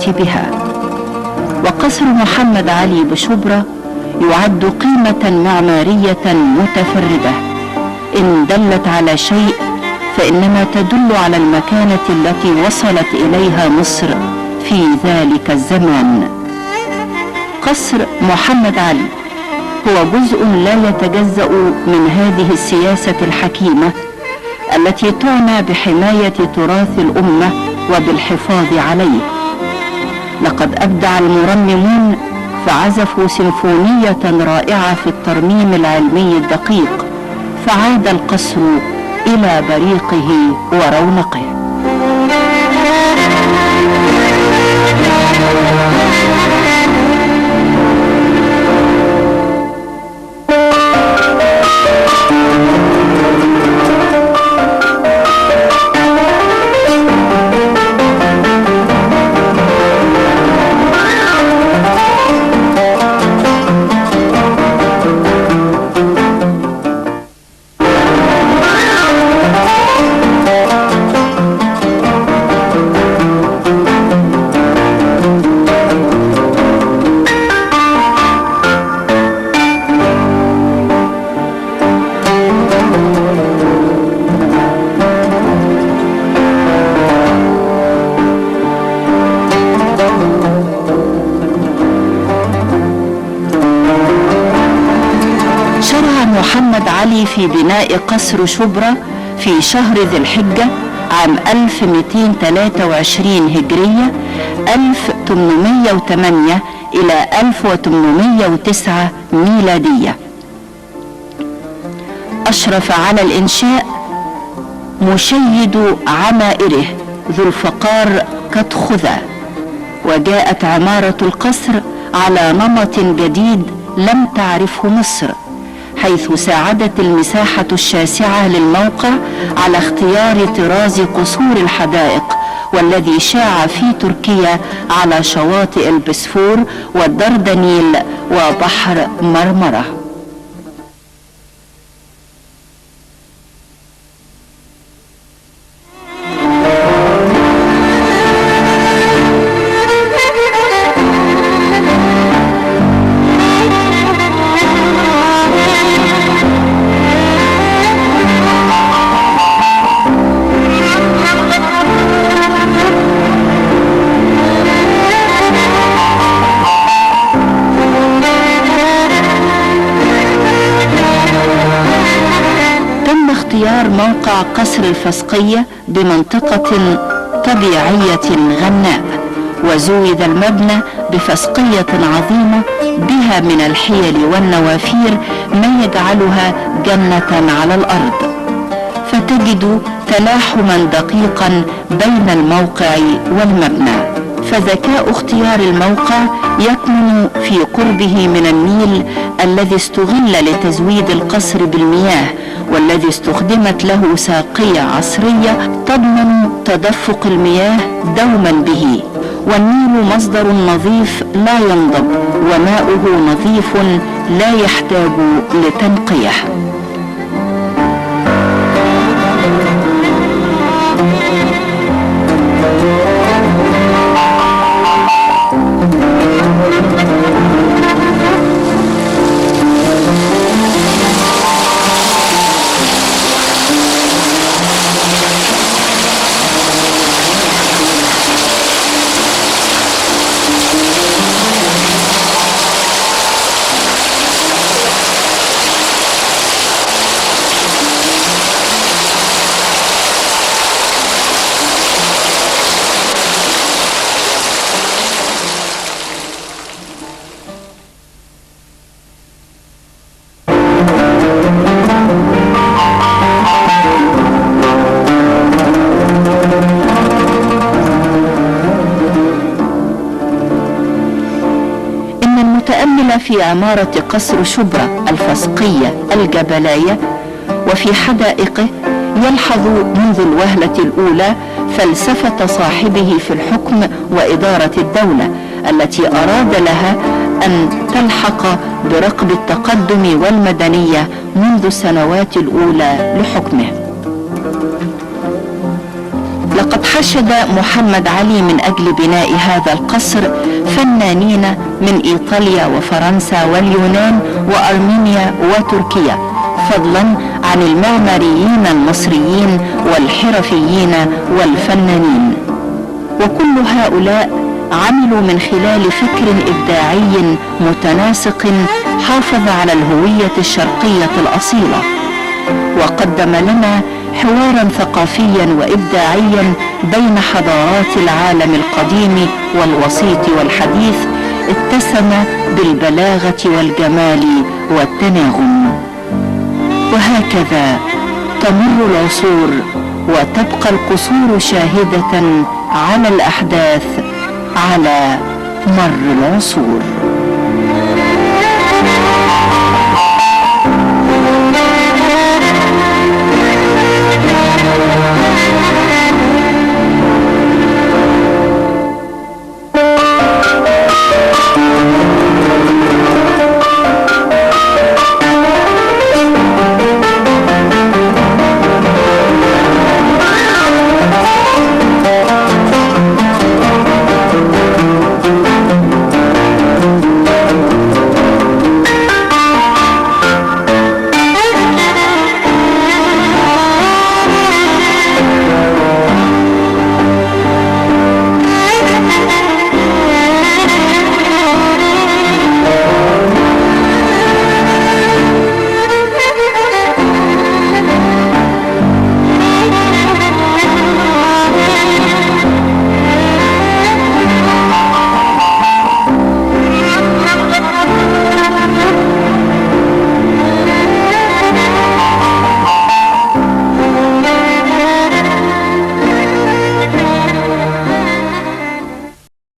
بها. وقصر محمد علي بشبرا يعد قيمة معمارية متفردة، إن دلت على شيء فإنما تدل على المكانة التي وصلت إليها مصر في ذلك الزمان. قصر محمد علي هو جزء لا يتجزأ من هذه السياسة الحكيمة التي تعنى بحماية تراث الأمة وبالحفاظ عليه. لقد أبدع المرممون فعزفوا سيمفونية رائعة في الترميم العلمي الدقيق، فعاد القصر إلى بريقه ورونقه. محمد علي في بناء قصر شبرا في شهر ذي الحجة عام 1223 هجرية، 1808 إلى 1809 ميلادية. أشرف على الإنشاء مشيد عمائره ذو الفقار كتخذة، وجاءت عمارة القصر على نمط جديد لم تعرفه مصر، حيث ساعدت المساحة الشاسعة للموقع على اختيار طراز قصور الحدائق، والذي شاع في تركيا على شواطئ البسفور والدردنيل وبحر مرمرة. موقع قصر الفسقية بمنطقة طبيعية غناء، وزود المبنى بفسقية عظيمة بها من الحيل والنوافير ما يجعلها جنة على الأرض، فتجد تلاحما دقيقا بين الموقع والمبنى. فذكاء اختيار الموقع يكمن في قربه من النيل الذي استغل لتزويد القصر بالمياه، والذي استخدمت له ساقية عصرية تضمن تدفق المياه دوما به. والنيل مصدر نظيف لا ينضب، وماؤه نظيف لا يحتاج لتنقيه. في عمارة قصر شبرا الفسقية الجبلاية وفي حدائقه يلحظ منذ الوهلة الأولى فلسفة صاحبه في الحكم وإدارة الدولة التي أراد لها أن تلحق برقب التقدم والمدنية منذ السنوات الأولى لحكمه. لقد حشد محمد علي من أجل بناء هذا القصر فنانين من إيطاليا وفرنسا واليونان وأرمينيا وتركيا، فضلا عن المعماريين المصريين والحرفيين والفنانين. وكل هؤلاء عملوا من خلال فكر إبداعي متناسق حافظ على الهوية الشرقية الأصيلة، وقدم لنا حوارا ثقافيا وإبداعيا بين حضارات العالم القديم والوسيط والحديث، اتسم بالبلاغة والجمال والتناغم. وهكذا تمر العصور وتبقى القصور شاهدة على الأحداث على مر العصور.